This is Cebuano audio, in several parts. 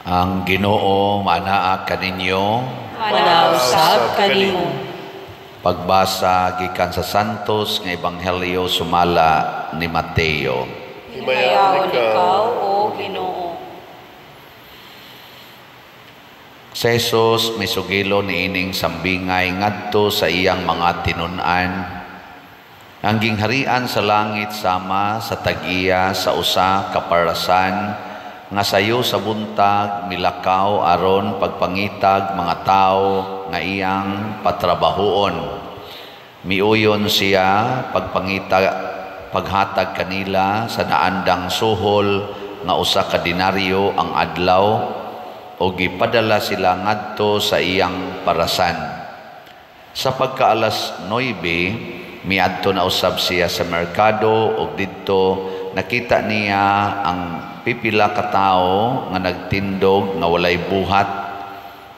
Ang Ginoo manaa kaninyo. Manaa usab kanimo. Pagbasa gikan sa Santos nga Ebanghelyo sumala ni Mateo. Himayaon ikaw, o Ginoo. Si Jesus misugilo niining sambingay ngadto sa iyang mga tinun-an. Ang gingharian sa langit sama sa tag-iya sa usa ka parasan nga sayo sa buntag milakaw aron pagpangitag mga tawo nga iyang patrabahoon. Miuyon siya pagpangita paghatag kanila sa naandang suhol nga usa ka denaryo ang adlaw, o gipadala sila ngadto sa iyang parasan. Sa pagkaalas 9, miadto na usab siya sa merkado ug didto nakita niya ang pipila ka tawo nga nagtindog nga walay buhat.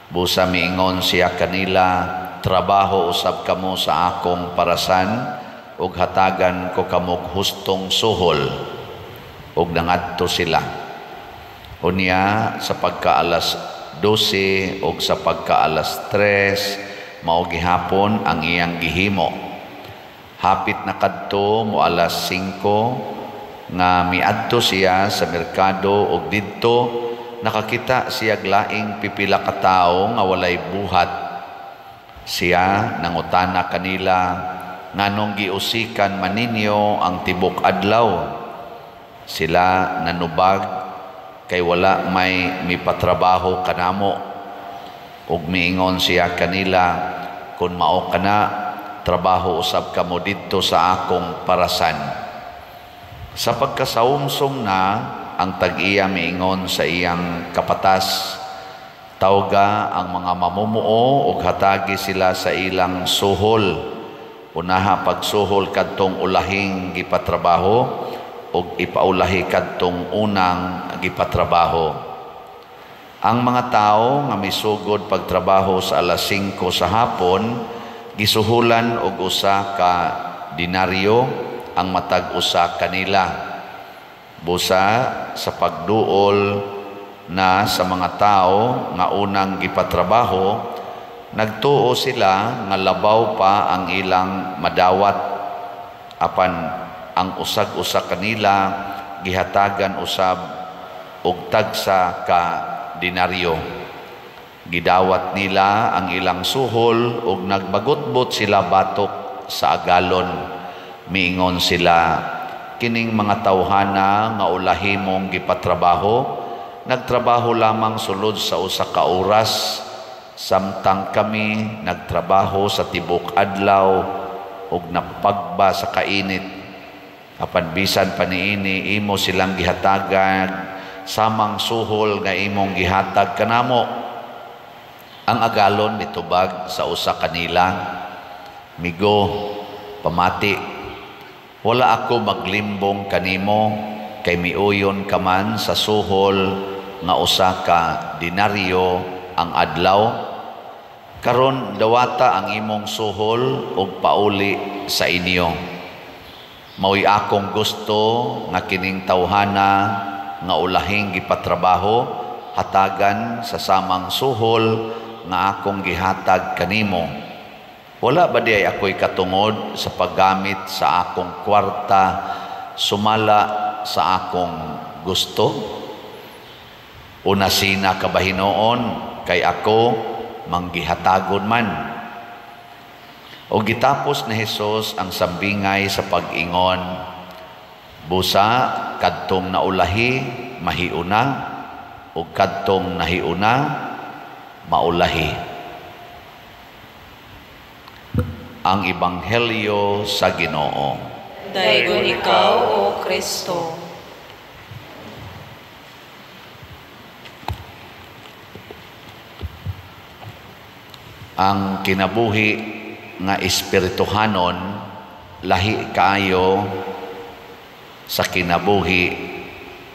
Busa miingon siya kanila, trabaho usab kamo sa akong parasan ug hatagan ko kamog hustong suhol. Ug nangadto sila. Unya sa pagkaalas 12 ug sa pagkaalas 3 mao gihapon ang iyang gihimo. Hapit na kadto mo alas 5 nga miadto siya sa merkado ug didto nakakita siya laing pipila ka tawo nga walay buhat. Siya nangutana kanila, nganong giusikan man ninyo ang tibok adlaw? Sila nanubag, kay wala may mipatrabaho kanamo. Ug miingon siya kanila, kun mao kana, trabaho usab kamo didto sa akong parasan. Sa pagkasaumsum na, ang tag-iya miingon sa iyang kapatas, tawga ang mga mamumuo ug hatagi sila sa ilang suhol. Unaha pagsuhol kadtong ulahing gipatrabaho ug ipaulahi kadtong unang gipatrabaho. Ang mga tawo nga misugod pagtrabaho sa alas 5 sa hapon, gisuhulan og usa ka denaryo ang matag usa kanila. Busa sa pagduol na sa mga tao nga unang gipatrabaho, nagtuo sila nga labaw pa ang ilang madawat. Apan ang usag-usa kanila gihatagan usab og tagsa ka denaryo. Gidawat nila ang ilang suhol ug nagbagutbot sila batok sa agalon. Miingon sila, kining mga tawhana nga ulahi mong gipatrabaho, nagtrabaho lamang sulod sa usa ka oras, samtang kami nagtrabaho sa tibok adlaw ug napagba sa kainit. Apan bisan pa niini, imo silang gihatagan samang suhol nga imong gihatag kanamo. Ang agalon mitubag sa usa kanila, migo, pamati, wala ako maglimbong kanimo, kay miuyon ka man sa suhol nga usa ka denaryo ang adlaw. Karon dawata ang imong suhol ug pauli sa inyo. Mao'y akong gusto nga kining tawhana nga ulahing gipatrabaho hatagan sa samang suhol nga akong gihatag kanimo. Wala ba di ay ako'y katungod sa paggamit sa akong kwarta sumala sa akong gusto? Unasina ka ba hinoon, kay ako manggihatagon man. O gitapos ni Hesus ang sambingay sa pag-ingon, busa kadtong naulahi mahiuna, o kadtong nahiuna maulahi. Ang Ebanghelyo sa Ginoo. Daygon ikaw, O Kristo. Ang kinabuhi nga espirituhanon lahi kaayo sa kinabuhi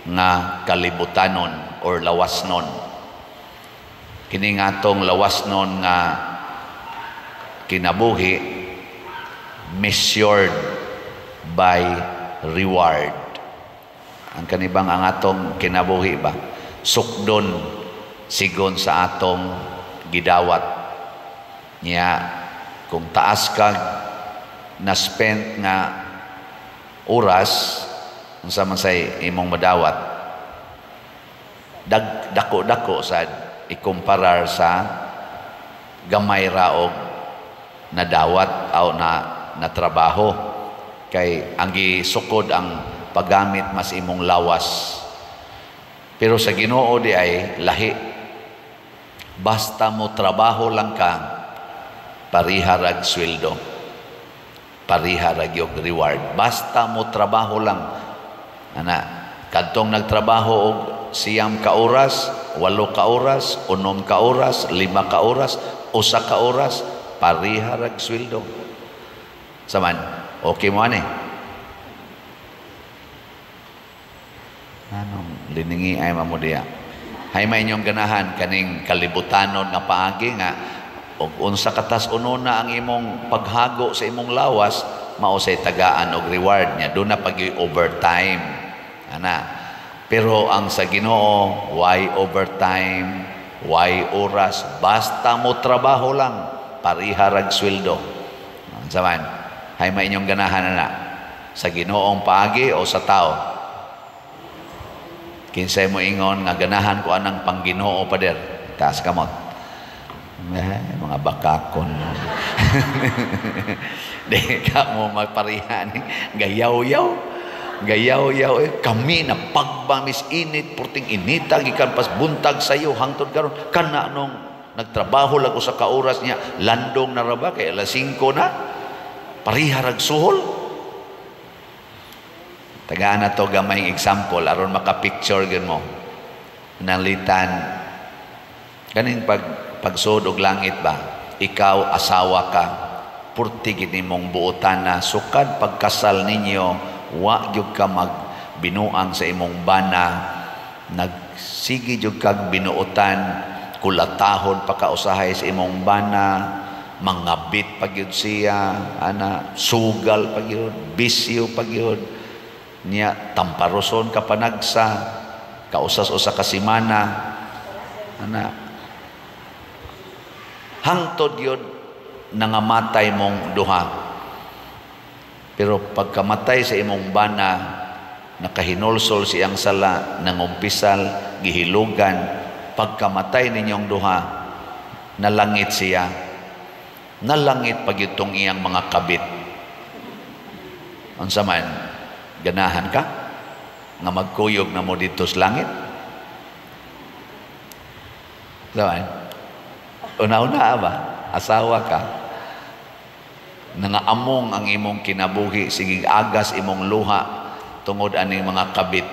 nga kalibutanon or lawasnon. Kini nga atong lawasnon nga kinabuhi measured by reward. Ang kanibang ang atong kinabuhi ba sukdon sigon sa atong gidawat. Nya kung taas kag na spent nga oras, unsa man say imong madawat? Dako-dako sad ikumparar sa gamay ra og nadawat o na natrabaho, kay ang gisukod ang paggamit mas imong lawas. Pero sa Ginoo di ay lahi. Basta mo trabaho lang ka, pariha rag sweldo, pariha rag yung reward. Basta mo trabaho lang, ana, kadtong nagtrabaho og 9 ka oras, 8 ka oras, 6 ka oras, 5 ka oras, 1 ka oras, pariha rag sweldo. Saman, okay mo ani? Anong liningi ay mamudiya? Hay may inyong ganahan kaning kalibutanon nga paagi nga og unsa katas unona ang imong paghago sa imong lawas, mao say tagaan og reward niya. Doon na pag overtime, ana. Pero ang sa Ginoo, why overtime, why oras, basta mo trabaho lang, pariha rag sweldo. Saman, hay may inyong ganahan na sa Ginoong paagi o sa tao? Kinsay mo ingon nga ganahan ko anang pangginoo, pader? Taas kamot. Eh, mga bakakon. Di ka mo magparihan. Gayaw-yaw. Gayaw-yaw. Eh, kami na pagbamis init, purting inita, gikan pas buntag sayo, hangtod karon. Kana nung nagtrabaho lang usa ka oras niya, landong na ra ba, kay alas 5 na, pariha rag suhol. Tagaan na to gamay example aron maka-picture gyud mo. Nalitan kaning pagsud og langit ba, ikaw asawa ka, purti gid nimong buotan na sukad pagkasal ninyo, wa gyud ka magbinuang sa imong bana, nagsige gyud kag binuotan, kulatahon pa ka usahay sa imong bana, mangabit pa gyud siya, ana, sugal pa gyud, bisyo pa gyud niya, tamparoson ka panagsa, kausas-usa ka semana, ana, hangtod yun nangamatay mong duha. Pero pagkamatay sa imong bana, nakahinulsol siyang sala, nangumpisal, gihilugan, pagkamatay ninyong duha, nalangit siya, nalangit pag itong iyang mga kabit. Unsa man, ganahan ka nga magkuyog na mo dito sa langit? Diba? Una-una ba? Asawa ka. Nangaamong ang imong kinabuhi, sige agas imong luha tungod aning mga kabit.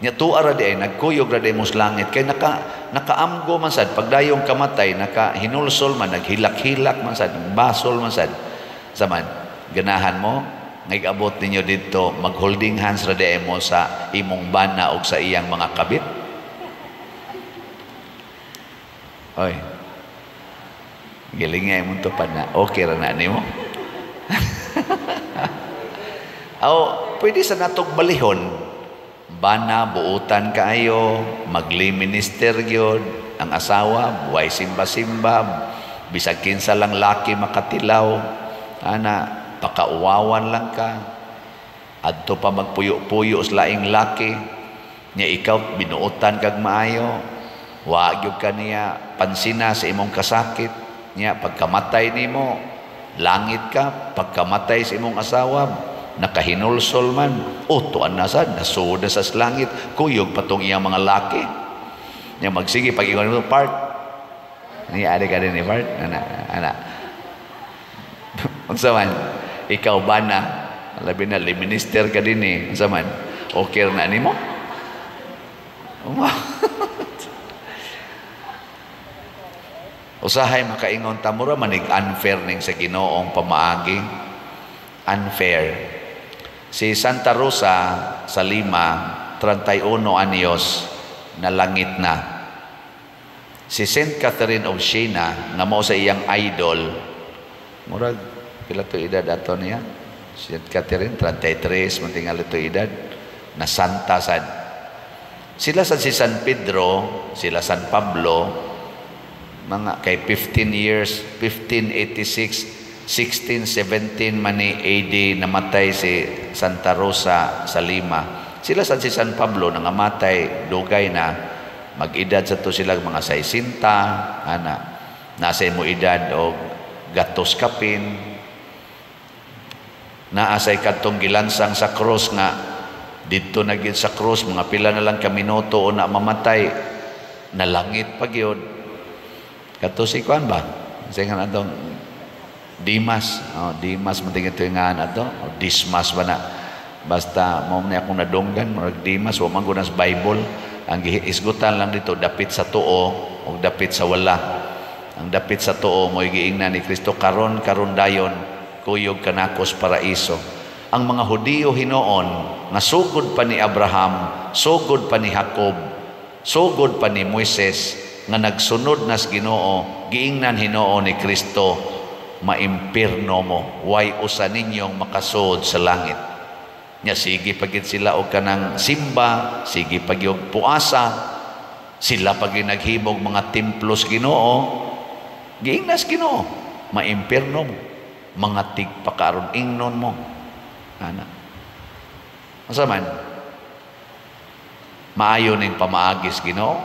Nya tuwa ra di ay nagkuyog ra di mo sa langit kay nakaamgo man sad pagdayong kamatay, nakahinulsol man, naghilak-hilak man sad, basol man sad. Saman, ganahan mo ngigabot ninyo dito, mag-holding hands ra di mo sa imong bana og sa iyang mga kabit? Oy. Giling nga imong tupad na. Okay ra na nimo. Aw, pwede sa natog balihon. Bana, buutan kaayo, magli-minister gyud, ang asawa, buhay simba-simba, bisag kinsa lang laki makatilaw, ana, pakauwawan lang ka, adto pa magpuyo-puyo sa laing laki, nya ikaw binuotan kag maayo, wa gyud ka niya pansina sa imong kasakit, nya pagkamatay nimo langit ka, pagkamatay sa imong asawa nakahinulsol man, o tuan na sad, nasuod na sa langit, kuyog patong iyang mga laki. Nya magsige pag ingon mo part, niya ari ka din ni part, ana ana. Unsa man, ikaw ba na labi na minister ka din eh, unsa man, okay na nimo? Usahay makaingon ta mura manig unfair ning sa Ginoong pamaagi. Unfair. Si Santa Rosa sa Lima, 31 anyos, nalangit na. Si Saint Catherine of Siena, nga mao sa iyang idol, murag pila to edad ato niya? Saint Catherine, 33, mantingal ito edad, na santa sad. Sila sa si San Pedro, sila San Pablo, mga kay 15 years, 1586, 1617 man ni AD namatay si Santa Rosa sa Lima. Sila sa si San Pablo nangamatay dugay na, mag-edad sa to sila mga 60, ana, nasa imo edad og gatos kapin. Naa say kadtong gilansang sa cross nga didto na gyud sa cross, mga pila na lang ka minuto o na mamatay, nalangit pa gyud. Kadto si kuan ba? Sa nga atong Dimas, oh, Dimas man tingin ito nga ato, o Dismas ba na? Basta mao man akong nadunggan, murag Dimas, wa man gud sa Bible. Ang gihisgutan lang dito dapit sa tuo o dapit sa wala. Ang dapit sa tuo mo'y giingnan ni Kristo, karon karon dayon kuyog kanakos paraiso. Ang mga Hudiyo hinoon nga sugod pa ni Abraham, sugod pa ni Jacob, sugod pa ni Moises nga nagsunod nas Ginoo, giingnan hinoon ni Kristo, maimpirno mo, way usa ninyong makasud sa langit. Nya sige pagid sila og kanang simba, sige pag og puasa, sila pag naghimog mga templo sa Ginoo, giingnas Ginoo, maimpirno mo, mga tigpakaron ingnon mo. Ana. Asa man? Maayo ning pamaagis Ginoo.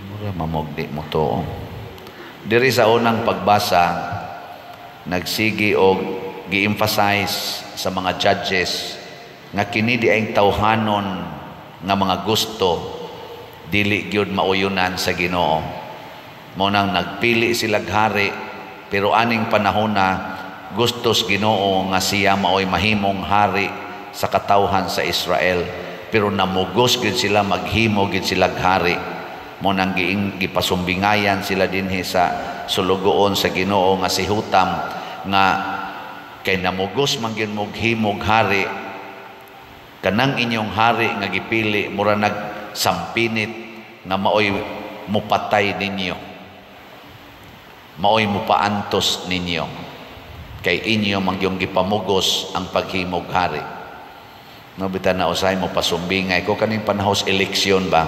Mura mamogdi mo to. Diri sa unang pagbasa, nagsigi og gi-emphasize sa mga judges nga kini di ay tawhanon nga mga gusto dili gyud mauyunan sa Ginoo. Mao nang nagpili sila hari, pero aning panahona gustos Ginoo nga siya maoy mahimong hari sa katawhan sa Israel, pero namugos gyud sila, maghimo gyud sila hari. Mao nang gipasumbingayan sila dinhi sa sulugoon sa Ginoo nga si Hutam, nga kay namugos man gyud mog himog hari, kanang inyong hari nga gipili mura nagsampinit nga maoy mupatay ninyo, maoy mupaantos ninyo, kay inyo man gyud gipamugos ang paghimog hari. No bitan na usay mo pasumbingay ko kaning panahos eleksyon ba,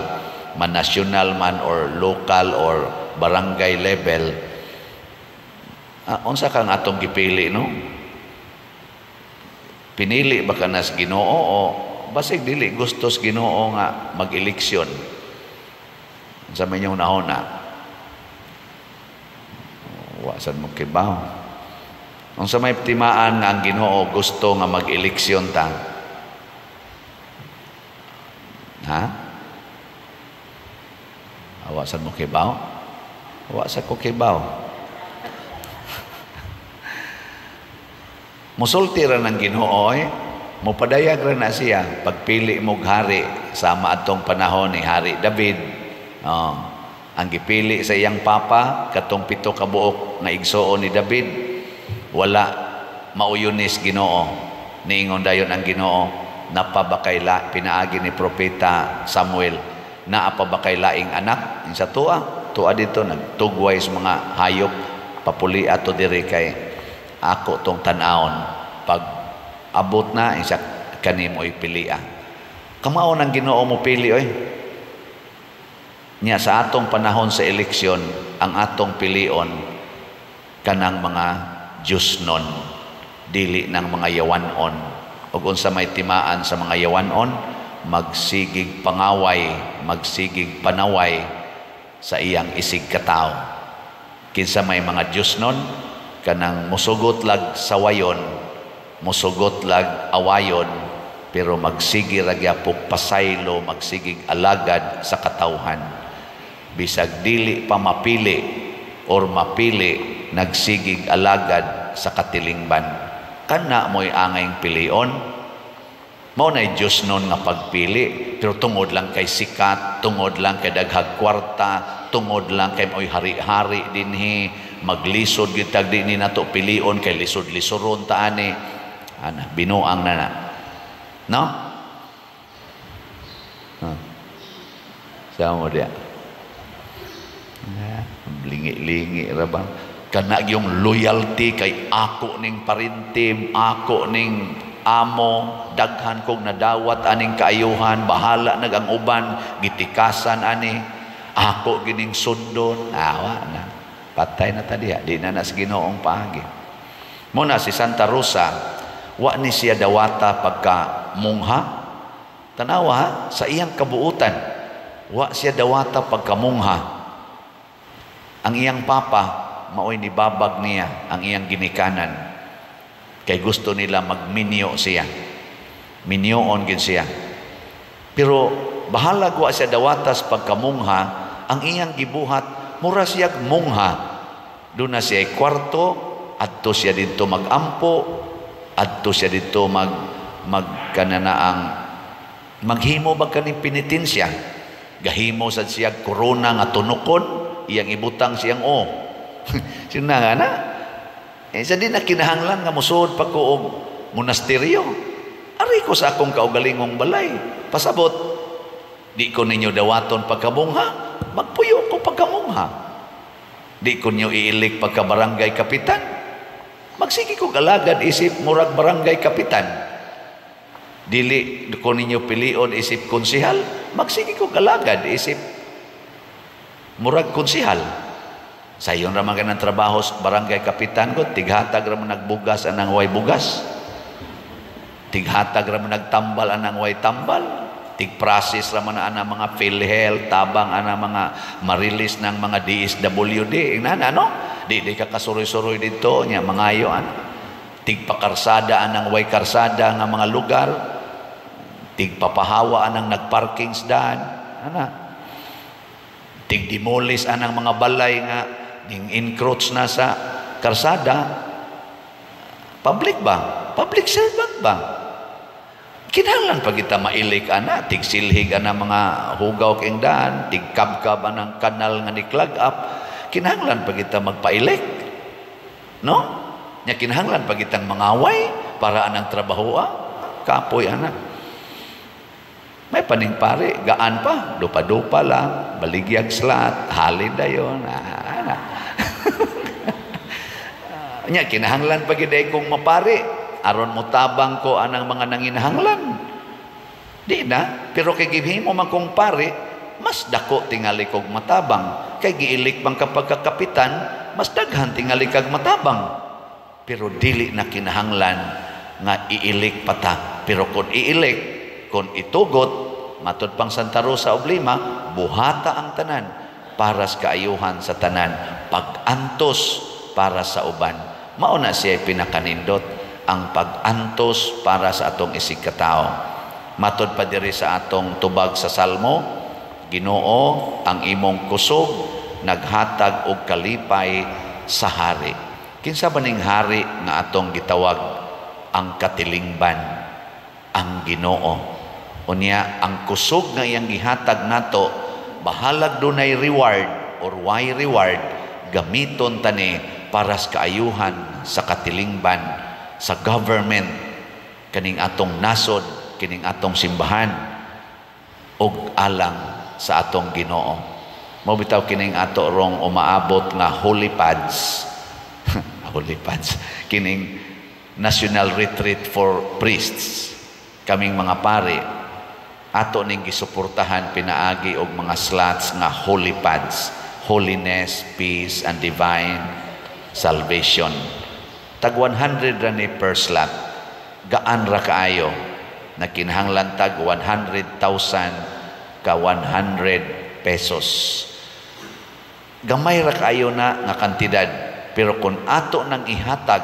man national man or local or barangay level, unsa kang atong gipili, no? Pinili ba ka nas Ginoo o basig dili gustos Ginoo nga mag-eleksyon? Sa inyong nahona, wa sad mo kibaw. Unsa may timaan nga ang Ginoo gusto nga mag-eleksyon ta? Ha? Awa sad mo kibaw? Wa sa ko kibaw. Musulti ra ng Ginoo, eh. Mupadayag ra na siya pagpili mog hari sama atong panahon ni Hari David. Oh, ang gipili sa iyang papa katong 7 ka buok nga igsuon ni David, wala mauyunis Ginoo. Niingon dayon ang Ginoo, napabakayla pinaagi ni propeta Samuel, naa pa ba kay laing anak? Sa tuwa, tuwa dito nagtugway sa mga hayop, papuli ato diri kay ako tong tan-awon. Pag abot na isa kanimo ipilia. Kamao nang Ginoo mo pili oy. Nya sa atong panahon sa eleksyon, ang atong pilion kanang mga Diyosnon, dili ng mga yawanon. Ug unsa may timaan sa mga yawanon, magsigig pangaway, magsigig panaway sa iyang isig katawo. Kinsa may mga Diyosnon, kanang musugot lag sawayon, musugot lag awayon, pero magsigi ra gyapon pasaylo, magsigig alagad sa katawhan. Bisag dili pa mapili or mapili, nagsigig alagad sa katilingban. Kana mo'y angayng pilion. Mao na'y Diyos nun nga pagpili, pero tungod lang kay sikat, tungod lang kay daghag kwarta, tungod lang kay mo'y hari-hari dinhi, maglisod gyud tag di ni nato pilion kay lisod-lisoron ta ani. Ana, binuang na na. No? Huh. Sa mo diya. Lingi-lingi ra ba? Kana yung loyalty kay ako ning parintim, ako ning amo, daghan kog nadawat aning kaayuhan, bahala nag ang uban, gitikasan ani, ako gining sundon, awa na. Patay na ta diha, di na na sa Ginoong paagi. Muna si Santa Rosa, wa ni siya dawata pagka mungha. Tanawa ha, sa iyang kabuutan, wa siya dawata pagkamungha. Ang iyang papa, maoy nibabag niya ang iyang ginikanan. Kay gusto nila magminyo siya. Minyoon gid siya. Pero bahalag wa siya dawatas pagkamungha, ang iyang gibuhat, mura siya mungha. Doon na siya kwarto, adto siya didto magampo, adto siya didto magkananaang maghimo bag kaning penitensya. Gahimo sad siya korona nga tunukon, iyang ibutang siyang o. Sino nga na? Eh, sa di na kinahanglan nga musuod pa ko og monasteryo. Ari ko sa akong kaugalingong balay. Pasabot, di ko ninyo dawaton pagkamungha, magpuyo ko pagkamungha. Di ko ninyo iilik pagkabarangay kapitan, magsige ko galagad isip murag barangay kapitan. Dili ko ninyo pilion isip konsihal, magsige ko galagad isip murag konsihal. Sayon ra man kanang trabaho sa barangay kapitan ko, tighatag ra man nagbugas anang way bugas. Tighatag ra man nagtambal anang way tambal. Tigprocess ra man ana mga PhilHealth, tabang ana mga marilis ng mga DSWD. Ingnan ano? Di di ka kasuroy-suroy didto nya mangayo ana. Tigpakarsada anang way karsada nga mga lugar. Tigpapahawa anang nagparking sdan ana. Tigdemolis anang mga balay nga ning encroach na sa karsada. Public ba? Public servant ba? Kinahanglan pa kita mailik ana, tigsilhig ana mga hugaw king daan, tigkabkab anang kanal nga ni-clog up. Kinahanglan pa kita magpailik. No? Nya kinahanglan pa kitang mangaway para anang trabaho kapoy ana. May paningpari, gaan pa, dupa-dupa lang, baligyag slot, halin dayon. Ana. Nya kinahanglan pa gid kong mapari aron motabang ko anang mga nanginahanglan. Di na, pero kay gihimo man kong pari, mas dako tingali kog matabang. Kay giilik man kapag kakapitan, mas daghan tingali kag matabang. Pero dili na kinahanglan nga iilik pata. Pero kung iilik, kung itugot, matud pang Santa Rosa of Lima, buhata ang tanan para sa kaayuhan sa tanan, pag-antos para sa uban. Mao na siya pinakanindot ang pag-antos para sa atong isig katao. Matod pa diri sa atong tubag sa Salmo, Ginoo, ang imong kusog naghatag og kalipay sa hari. Kinsa ba ning hari nga atong gitawag ang katilingban, ang Ginoo? Unya ang kusog nga iyang gihatag nato, bahalag dunay reward or why reward, gamiton tani para sa kaayuhan sa katilingban, sa government, kaning atong nasod, kining atong simbahan, ug alang sa atong Ginoo. Mao bitaw kining ato rong umaabot nga holy pads. Holy pads kining National Retreat for Priests. Kaming mga pare ato ning gisuportahan pinaagi og mga slots nga holy pads, holiness, peace and divine salvation. Tag 100 ra ni per slot. Gaan ra kaayo na kinahanglan tag 100,000 ka 100 pesos. Gamay ra kaayo na nga kantidad, pero kung ato nang ihatag,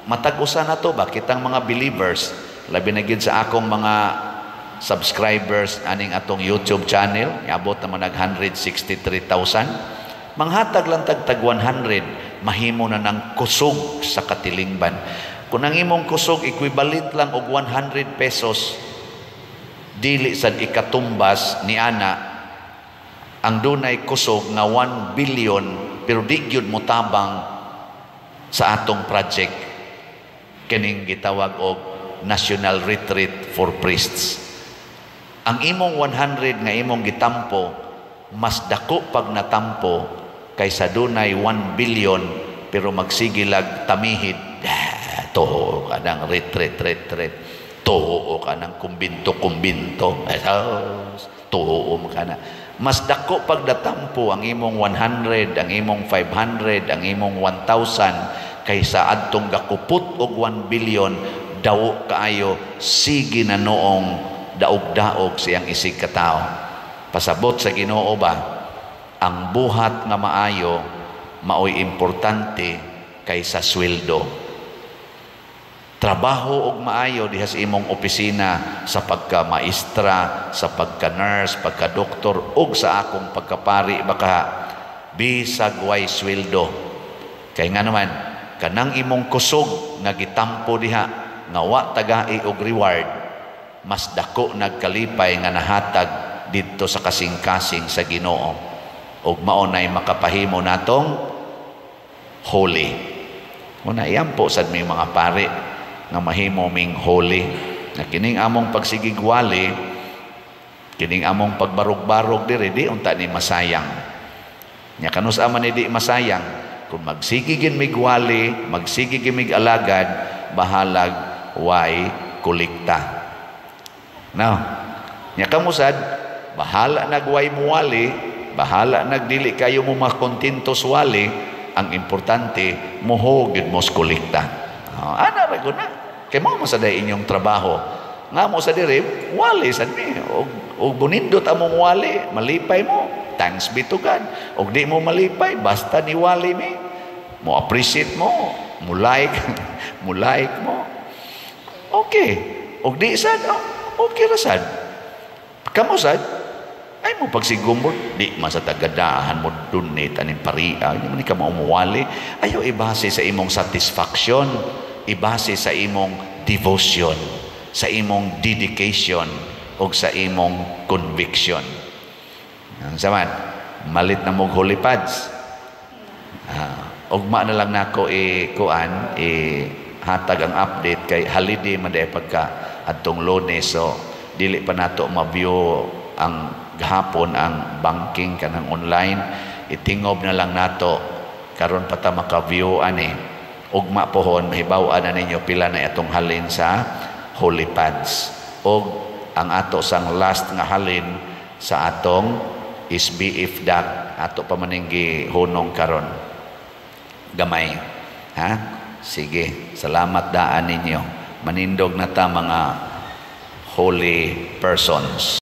matag usa na to ba kitang mga believers, labi na gid sa akong mga subscribers aning atong YouTube channel, iabot naman nag 163,000. Manghatag lang tag tag 100, mahimo na ng kusog sa katilingban. Kung ang imong kusog equivalent lang og 100 pesos, dili sad ikatumbas ni ana ang dunay kusog nga 1 billion, pero di gyud motabang sa atong project kining gitawag og National Retreat for Priests. Ang imong 100 nga imong gitampo, mas dako pag natampo kaysa dunay 1 billion pero magsigilag tamihid. Tuo ka ng retreat, retreat. Tuo ka ng kumbinto, kumbinto. Tuo ka na. Mas dako pagdatampo ang imong 100, ang imong 500, ang imong 1,000 kaysa adtong gakupot og 1 billion, dawo kaayo, sige na noong daog-daog siyang isig katao. Pasabot sa Ginoo ba, ang buhat nga maayo maoy importante kaysa sweldo. Trabaho og maayo diha sa imong opisina, sa pagka-maestra, sa pagka-nurse, pagka-doktor, ug sa akong pagkapari baka, bisag way sweldo. Kay nga naman, kanang imong kusog nga gitampo diha nga wa tagai og reward, mas dako nagkalipay nga nahatag didto sa kasing-kasing sa Ginoo. Ug mao nay makapahimo natong holy. Una iyampo sad mi mga pari nga mahimo ming holy. Na kining among pagsigigwali, kining among pagbarog-barog diri, di unta ni masayang. Nya kanus man ni di masayang kung magsige gin migwali, magsige gin mig alagad, bahalag way kolekta. No. Nya kamusad, bahala nagway muwali, bahala nagdili kayo mo makontento wali, ang importante muho gid mo kolekta. Oh, ana ra ko na. Kay mao man sa day inyong trabaho. Nga mo sa diri, wali sad mi. Og bunindot among wali, malipay mo. Thanks be to God. Og di mo malipay, basta ni wali mi. Mo appreciate mo, mo like, mo like mo. Okay. Og di sad, oh, okay ra sad. Kamo sad, ay mo pagsigumot, di man sa tagadahan mo donate aning paria, hindi man ka maumuwali. Ayaw ibase sa imong satisfaction, ibase sa imong devotion, sa imong dedication, o sa imong conviction. Ang saman, malit na mong holy pads. Ugma na lang nako i-kuan, i-hatag ang update kay holiday man day pagka adtong Lunes, so dili pa nato ma-view ang gahapon ang banking kanang online. Itingob na lang nato karon pa ta maka-view ani. Ugma pohon mahibaw-an na ninyo pila na atong halin sa holy pads og ang ato sang last nga halin sa atong SBF DAC ato pa maning gihunong karon gamay, ha. Sige, salamat daan ninyo. Manindog na ta, mga holy persons.